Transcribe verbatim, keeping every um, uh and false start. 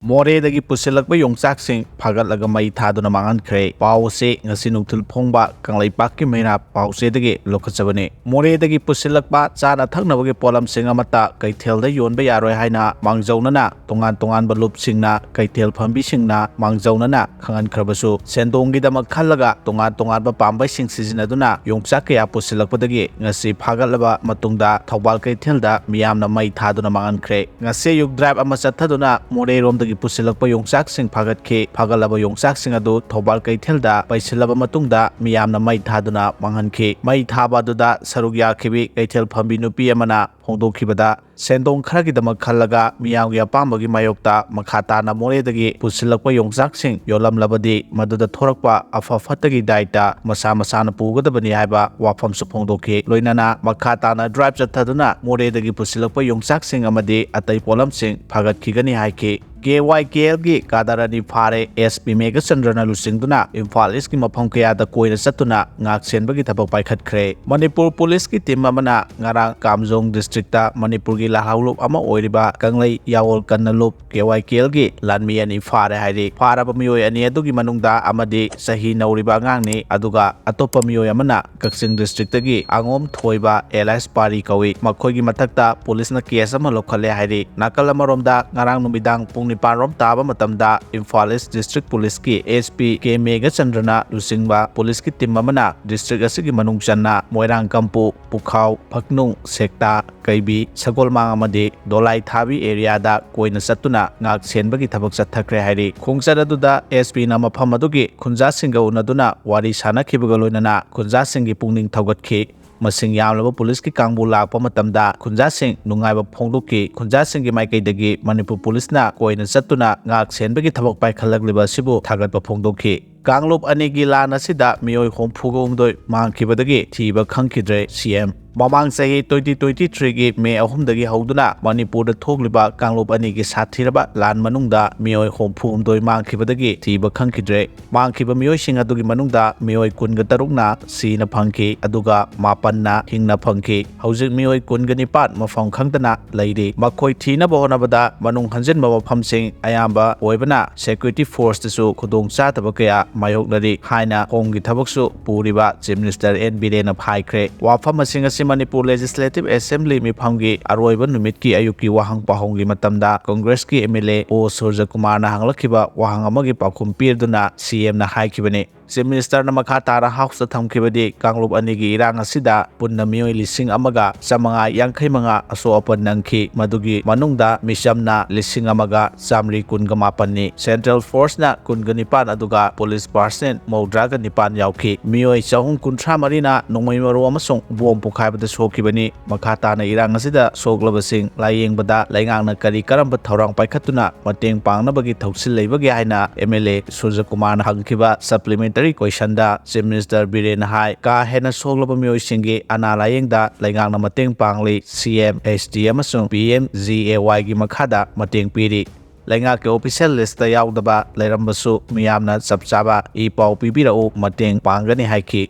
ꯃꯣꯔꯦꯗꯒꯤ ꯄꯨꯁꯤꯜꯂꯛꯄ ꯌꯣꯡꯆꯥꯛꯁꯤꯡ ꯐꯥꯒꯠꯂꯒ ꯃꯩ ꯊꯥꯗꯨꯅ ꯃꯥꯡꯍꯟꯈ꯭ꯔꯦ꯫ ꯄꯥꯎ ꯑꯁꯤ ꯉꯁꯤ ꯅꯨꯡꯊꯤꯜ ꯐꯣꯡꯕ ꯀꯪꯂꯩꯄꯥꯛꯀꯤ ꯃꯩꯔꯥ ꯄꯥꯎꯆꯦꯗꯒꯤ ꯂꯧꯈꯠꯆꯕꯅꯤ꯫ ꯃꯣꯔꯦꯗꯒꯤ ꯄꯨꯁꯤꯜꯂꯛꯄ ꯆꯥꯅ ꯊꯛꯅꯕꯒꯤ ꯄꯣꯠꯂꯝꯁꯤꯡ ꯑꯃꯠꯇ ꯀꯩꯊꯦꯜꯗ ꯌꯣꯟꯕ ꯌꯥꯔꯣꯏ ꯍꯥꯏꯅ ꯃꯥꯡꯖꯧꯅꯅ ꯇꯣꯉꯥꯟ ꯇꯣꯉꯥꯟꯕ ꯂꯨꯞꯁꯤꯡꯅ, ꯀꯩꯊꯦꯜ ꯐꯝꯕꯤꯁꯤꯡꯅ ꯃꯥꯡꯖꯧꯅꯅ ꯈꯪꯍꯟꯈ꯭ꯔꯕꯁꯨ, ꯁꯦꯟꯗꯣꯡꯒꯤꯗꯃꯛ ꯈꯜꯂꯒ ꯇꯣꯉꯥꯟ ꯇꯣꯉꯥꯟꯕ ꯄꯥꯝꯕꯩꯁꯤꯡ ꯁꯤꯖꯤꯟꯅꯗꯨꯅ ꯌꯣꯡꯆꯥꯛ ꯀꯌꯥ ꯄꯨꯁꯤꯜꯂꯛꯄꯗꯒꯤ ꯉꯁꯤ ꯐꯥꯒꯠꯂꯕ ꯃꯇꯨꯡꯗ ꯊꯧꯕꯥꯜ ꯀꯩꯊꯦꯜꯗ ꯃꯤꯌꯥꯝꯅ ꯃꯩ ꯊꯥꯗꯨꯅ ꯃꯥꯡꯍꯟꯈ꯭ꯔꯦ꯫ ꯉꯁꯤ ꯑꯌꯨꯛ ꯗ꯭ꯔꯥꯏꯚ ꯑꯃ ꯆꯠꯊꯗꯨꯅ ꯃꯣꯔꯦꯔꯣꯝꯗꯒꯤ ꯄꯨꯁꯤꯜꯂꯛꯄ ꯌꯣꯡꯆꯥꯛꯁꯤꯡ ꯐꯥꯒꯠꯈꯤ꯫ ꯐꯥꯒꯠꯂꯕ ꯌꯣꯡꯆꯥꯛꯁꯤꯡ ꯑꯗꯨ ꯊꯧꯕꯥꯜ ꯀꯩꯊꯦꯜꯗ ꯄꯩꯁꯤꯜꯂꯕ ꯃꯇꯨꯡꯗ ꯃꯤꯌꯥꯝꯅ ꯃꯩ ꯊꯥꯗꯨꯅ ꯃꯥꯡꯍꯟꯈꯤ꯫ ꯃꯩ ꯊꯥꯕ ꯑꯗꯨꯗ ꯁꯔꯨꯛ ꯌꯥꯈꯤꯕꯤ ꯀꯩꯊꯦꯜ ꯐꯝꯕꯤ ꯅꯨꯄꯤ ꯑꯃꯅ ꯐꯣꯡꯗꯣꯛꯈꯤꯕꯗ, ꯁꯦꯟꯗꯣꯡ ꯈꯔꯒꯤꯗꯃꯛ ꯈꯜꯂꯒ ꯃꯤꯌꯥꯝꯒꯤ ꯑꯄꯥꯝꯕꯒꯤ ꯃꯥꯌꯣꯛꯇ ꯃꯈꯥ ꯇꯥꯅ ꯃꯣꯔꯦꯗꯒꯤ ꯄꯨꯁꯤꯜꯂꯛꯄ ꯌꯣꯡꯆꯥꯛꯁꯤꯡ ꯌꯣꯜꯂꯝꯂꯕꯗꯤ ꯃꯗꯨꯗ ꯊꯣꯔꯛꯄ ꯑꯐ ꯐꯠꯇꯒꯤ ꯗꯥꯏꯇ ꯃꯁꯥ ꯃꯁꯥꯅ ꯄꯨꯒꯗꯕꯅꯤ ꯍꯥꯏꯕ ꯋꯥꯐꯝꯁꯨ ꯐꯣꯡꯗꯣꯛꯈꯤ꯫ ꯂꯣꯏꯅꯅ ꯃꯈꯥ ꯇꯥꯅ ꯗ꯭ꯔꯥꯏꯚ ꯆꯠꯊꯗꯨꯅ ꯃꯣꯔꯦꯗꯒꯤ ꯄꯨꯁꯤꯜꯂꯛꯄ ꯌꯣꯡꯆꯥꯛꯁꯤꯡ ꯑꯃꯗꯤ ꯑꯇꯩ ꯄꯣꯠꯂꯝꯁꯤꯡ ꯐꯥꯒꯠꯈꯤꯒꯅꯤ ꯍꯥꯏꯈꯤ꯫ ꯀꯦ ꯋꯥꯏ ꯀꯦ ꯑꯦꯜꯒꯤ ꯀꯥꯗꯔ ꯑꯅꯤ ꯐꯥꯔꯦ꯫ ꯑꯦꯁ ꯄꯤ ꯃꯦꯘꯆꯟꯗ꯭ꯔꯅ ꯂꯨꯆꯤꯡꯗꯨꯅ ꯏꯝꯐꯥꯜ ꯏꯁꯀꯤ ꯃꯐꯝ ꯀꯌꯥꯗ ꯀꯣꯏꯅ ꯆꯠꯇꯨꯅ ꯉꯥꯛ ꯁꯦꯟꯕꯒꯤ ꯊꯕꯛ ꯄꯥꯏꯈꯠꯈ꯭ꯔꯦ꯫ ꯃꯅꯤꯄꯨꯔ ꯄꯨꯂꯤꯁꯀꯤ ꯇꯤꯝ ꯑꯃꯅ ꯉꯔꯥꯡ ꯀꯥꯝꯖꯣꯡ ꯗꯤꯁꯇ꯭ꯔꯤꯛꯇ ꯃꯅꯤꯄꯨꯔꯒꯤ ꯂꯥꯜꯍꯧꯂꯨꯞ ꯑꯃ ꯑꯣꯏꯔꯤꯕ ꯀꯪꯂꯩ ꯌꯥꯋꯣꯜ ꯀꯟꯅꯂꯨꯞ ꯀꯦ ꯋꯥꯏ ꯀꯦ ꯑꯦꯜꯒꯤ ꯂꯥꯟꯃꯤ ꯑꯅꯤ ꯐꯥꯔꯦ ꯍꯥꯏꯔꯤ꯫ ꯐꯥꯔꯕ ꯃꯤꯑꯣꯏ ꯑꯅꯤ ꯑꯗꯨꯒꯤ ꯃꯅꯨꯡꯗ ꯑꯃꯗꯤ ꯆꯍꯤ ꯅꯧꯔꯤꯕ ꯑꯉꯥꯡꯅꯤ, ꯑꯗꯨꯒ ꯑꯇꯣꯞꯄ ꯃꯤꯑꯣꯏ ꯑꯃꯅ ꯀꯛꯆꯤꯡ ꯗꯤꯁꯇ꯭ꯔꯤꯛꯇꯒꯤ ꯑꯉꯣꯝ ꯊꯣꯏꯕ ꯑꯦꯂꯥꯏꯁ ꯄꯥꯔꯤ ꯀꯧꯏ꯫ ꯃꯈꯣꯏꯒꯤ ꯃꯊꯛꯇ ꯄꯨꯂꯤꯁꯅ ꯀꯦꯁ ꯑꯃ ꯂꯧꯈꯠꯂꯦ ꯍꯥꯏꯔꯤ꯫ ꯅꯥꯀꯜ ꯑꯃꯔꯣꯝꯗ ꯉꯔꯥꯡ ꯅꯨꯃꯤꯗꯥꯡ ꯄꯨꯡ ꯅꯤꯄꯥꯟ ꯔꯣꯝ ꯇꯥꯕ ꯃꯇꯝꯗ ꯏꯝꯐꯥꯜ ꯏꯁ ꯗꯤꯁꯇ꯭ꯔꯤꯛ ꯄꯨꯂꯤꯁꯀꯤ ꯑꯦꯁ ꯄꯤ ꯀꯦ ꯃꯦꯘꯆꯟꯗ꯭ꯔꯅ ꯂꯨꯆꯤꯡꯕ ꯄꯨꯂꯤꯁꯀꯤ ꯇꯤꯝ ꯑꯃꯅ ꯗꯤꯁꯇ꯭ꯔꯤꯛ ꯑꯁꯤꯒꯤ ꯃꯅꯨꯡ ꯆꯟꯅ ꯃꯣꯏꯔꯥꯡ ꯀꯝꯄꯨ, ꯄꯨꯈꯥꯎ, ꯐꯛꯅꯨꯡ, ꯁꯦꯛꯇꯥ, ꯀꯩꯕꯤ, ꯁꯒꯣꯜꯃꯥꯡ ꯑꯃꯗꯤ ꯗꯣꯂꯥꯏ ꯊꯥꯕꯤ ꯑꯦꯔꯤꯌꯥꯗ ꯀꯣꯏꯅ ꯆꯠꯇꯨꯅ ꯉꯥꯛ ꯁꯦꯟꯕꯒꯤ ꯊꯕꯛ ꯆꯠꯊꯈ꯭ꯔꯦ ꯍꯥꯏꯔꯤ꯫ ꯈꯣꯡꯆꯠ ꯑꯗꯨꯗ ꯑꯦꯁ ꯄꯤꯅ ꯃꯐꯝ ꯑꯗꯨꯒꯤ ꯈꯨꯟꯖꯥꯁꯤꯡꯒ ꯎꯅꯗꯨꯅ ꯋꯥꯔꯤ ꯁꯥꯅꯈꯤꯕꯒ ꯂꯣꯏꯅꯅ ꯈꯨꯟꯖꯥꯁꯤꯡꯒꯤ ꯄꯨꯛꯅꯤꯡ ꯊꯧꯒꯠꯈꯤ꯫ ꯃꯁꯤꯡ ꯌꯥꯝꯂꯕ ꯄꯨꯂꯤꯁꯀꯤ ꯀꯥꯡꯕꯨ ꯂꯥꯛꯄ ꯃꯇꯝꯗ ꯈꯨꯟꯖꯥꯁꯤꯡ ꯅꯨꯡꯉꯥꯏꯕ ꯐꯣꯡꯗꯣꯛꯈꯤ꯫ ꯈꯨꯟꯖꯥꯁꯤꯡꯒꯤ ꯃꯥꯏꯀꯩꯗꯒꯤ ꯃꯅꯤꯄꯨꯔ ꯄꯨꯂꯤꯁꯅ ꯀꯣꯏꯅ ꯆꯠꯇꯨꯅ ꯉꯥꯛ ꯁꯦꯟꯕꯒꯤ ꯊꯕꯛ ꯄꯥꯏꯈꯠꯂꯛꯂꯤꯕ ꯑꯁꯤꯕꯨ ꯊꯥꯒꯠꯄ ꯐꯣꯡꯗꯣꯛꯈꯤ꯫ ꯀꯥꯡꯂꯨꯞ ꯑꯅꯤꯒꯤ ꯂꯥꯟ ꯑꯁꯤꯗ ꯃꯤꯑꯣꯏ ꯍꯨꯝꯐꯨꯒ ꯍꯨꯝꯗꯣꯏ ꯃꯥꯡꯈꯤꯕꯗꯒꯤ ꯊꯤꯕ ꯈꯪꯈꯤꯗ꯭ꯔꯦ ꯁꯤ ꯑꯦꯝ꯫ ꯃꯃꯥꯡ ꯆꯍꯤ twenty twenty-three-ꯒꯤ ꯃꯦ ꯑꯍꯨꯝꯗꯒꯤ ꯍꯧꯗꯨꯅ ꯃꯅꯤꯄꯨꯔꯗ ꯊꯣꯛꯂꯤꯕ ꯀꯥꯡꯂꯨꯞ ꯑꯅꯤꯒꯤ ꯁꯥꯊꯤꯔꯕ ꯂꯥꯟ ꯃꯅꯨꯡꯗ ꯃꯤꯑꯣꯏ ꯍꯨꯝꯐꯨ ꯍꯨꯝꯗꯣꯏ ꯃꯥꯡꯈꯤꯕꯗꯒꯤ ꯊꯤꯕ ꯈꯪꯈꯤꯗ꯭ꯔꯦ꯫ ꯃꯥꯡꯈꯤꯕ ꯃꯤꯑꯣꯏꯁꯤꯡ ꯑꯗꯨꯒꯤ ꯃꯅꯨꯡꯗ ꯃꯤꯑꯣꯏ ꯀꯨꯟꯒ ꯇꯔꯨꯛꯅ ꯁꯤꯅ ꯐꯪꯈꯤ, ꯑꯗꯨꯒ ꯃꯥꯄꯟꯅ ꯍꯤꯡꯅ ꯐꯪꯈꯤ꯫ ꯍꯧꯖꯤꯛ ꯃꯤꯑꯣꯏ ꯀꯨꯟꯒ ꯅꯤꯄꯥꯟ ꯃꯐꯝ ꯈꯪꯗꯅ ꯂꯩꯔꯤ꯫ ꯃꯈꯣꯏ ꯊꯤꯅꯕ ꯍꯣꯠꯅꯕꯗ ꯃꯅꯨꯡ ꯍꯟꯖꯤꯟꯕ ꯃꯐꯝꯁꯤꯡ, ꯑꯌꯥꯝꯕ ꯑꯣꯏꯕꯅ security force-ꯇꯁꯨ ꯈꯨꯗꯣꯡꯆꯥꯗꯕ ꯀꯌꯥ ꯃꯥꯌꯣꯛꯅꯔꯤ ꯍꯥꯏꯅ ꯍꯣꯝꯒꯤ ꯊꯕꯛꯁꯨ ꯄꯨꯔꯤꯕ Chief Minister ꯑꯦꯟ ꯕꯤꯔꯦꯟꯅ ꯍꯥꯏꯈ꯭ꯔꯦ꯫ ꯋꯥꯐꯝ ꯑꯁꯤꯡ ꯑꯁꯤ ꯃꯅꯤꯄꯨꯔ Legislative Assembly ꯃꯤꯐꯝꯒꯤ ꯑꯔꯣꯏꯕ ꯅꯨꯃꯤꯠꯀꯤ ꯑꯌꯨꯛꯀꯤ ꯋꯥꯍꯪ ꯄꯥꯎꯍꯪꯒꯤ ꯃꯇꯝꯗ Congress-ꯀꯤ M L A ꯑꯣ ꯁꯨꯔꯖꯀꯨꯃꯥꯔꯅ ꯍꯪꯂꯛꯈꯤꯕ ꯋꯥꯍꯪ ꯑꯃꯒꯤ ꯄꯥꯎꯈꯨꯝ ꯄꯤꯗꯨꯅ C M-ꯅ ꯍꯥꯏꯈꯤꯕꯅꯤ꯫ Chief Minister-ꯅ ꯃꯈꯥ ꯇꯥꯅ House-ꯇ ꯊꯝꯈꯤꯕꯗꯤ, ꯀꯥꯡꯂꯨꯞ ꯑꯅꯤꯒꯤ ꯏꯔꯥꯡ ꯑꯁꯤꯗ ꯄꯨꯟꯅ ꯃꯤꯑꯣꯏ ꯂꯤꯁꯤꯡ ꯑꯃꯒ ꯆꯥꯃꯉꯥ ꯌꯥꯡꯈꯩ ꯃꯉꯥ ꯑꯁꯣꯛ ꯑꯄꯟ ꯅꯪꯈꯤ, ꯃꯗꯨꯒꯤ ꯃꯅꯨꯡꯗ ꯃꯤꯆꯝꯅ ꯂꯤꯁꯤꯡ ꯑꯃꯒ ꯆꯥꯃꯔꯤ ꯀꯨꯟꯒ ꯃꯥꯄꯟꯅꯤ꯫ Central Force-ꯅ ꯀꯨꯟꯒ ꯅꯤꯄꯥꯟ ꯑꯗꯨꯒ police personnel ꯃꯧꯗ꯭ꯔꯥꯒ ꯅꯤꯄꯥꯟ ꯌꯥꯎꯈꯤ꯫ ꯃꯤꯑꯣꯏ ꯆꯍꯨꯝ ꯀꯨꯟꯊ꯭ꯔꯥ ꯃꯔꯤꯅ ꯅꯣꯡꯃꯩ ꯃꯔꯨ ꯑꯃꯁꯨꯡ ꯕꯣꯝ ꯄꯣꯈꯥꯏꯕꯗ ꯁꯣꯛꯈꯤꯕꯅꯤ꯫ ꯃꯈꯥ ꯇꯥꯅ ꯏꯔꯥꯡ ꯑꯁꯤꯗ ꯁꯣꯛꯂꯕꯁꯤꯡ ꯂꯥꯌꯦꯡꯕꯗ ꯂꯩꯉꯥꯛꯅ ꯀꯔꯤ ꯀꯔꯝꯕ ꯊꯧꯔꯥꯡ ꯄꯥꯏꯈꯠꯇꯨꯅ ꯃꯇꯦꯡ ꯄꯥꯡꯅꯕꯒꯤ ꯊꯧꯁꯤꯜ ꯂꯩꯕꯒꯦ ꯍꯥꯏꯅ M L A ꯁꯨꯔꯖꯀꯨꯃꯥꯔꯅ ꯍꯪꯈꯤꯕ supplementary question-ꯗ Chief Minister ꯕꯤꯔꯦꯟꯅ ꯍꯥꯏ, ꯀꯥ ꯍꯦꯟꯅ ꯁꯣꯛꯂꯕ ꯃꯤꯑꯣꯏꯁꯤꯡꯒꯤ ꯑꯅꯥ ꯂꯥꯌꯦꯡꯗ ꯂꯩꯉꯥꯛꯅ ꯃꯇꯦꯡ ꯄꯥꯡꯂꯤ, C M H D ꯑꯃꯁꯨꯡ P M G A Y-ꯒꯤ ꯃꯈꯥꯗ ꯃꯇꯦꯡ ꯄꯤꯔꯤ꯫ ꯂꯩꯉꯥꯛꯀꯤ official list-ꯇ ꯌꯥꯎꯗꯕ ꯂꯩꯔꯝꯕꯁꯨ ꯃꯤꯌꯥꯝꯅ ꯆꯞ ꯆꯥꯕ ꯏ ꯄꯥꯎ ꯄꯤꯕꯤꯔꯛꯎ, ꯃꯇꯦꯡ ꯄꯥꯡꯒꯅꯤ ꯍꯥꯏꯈꯤ꯫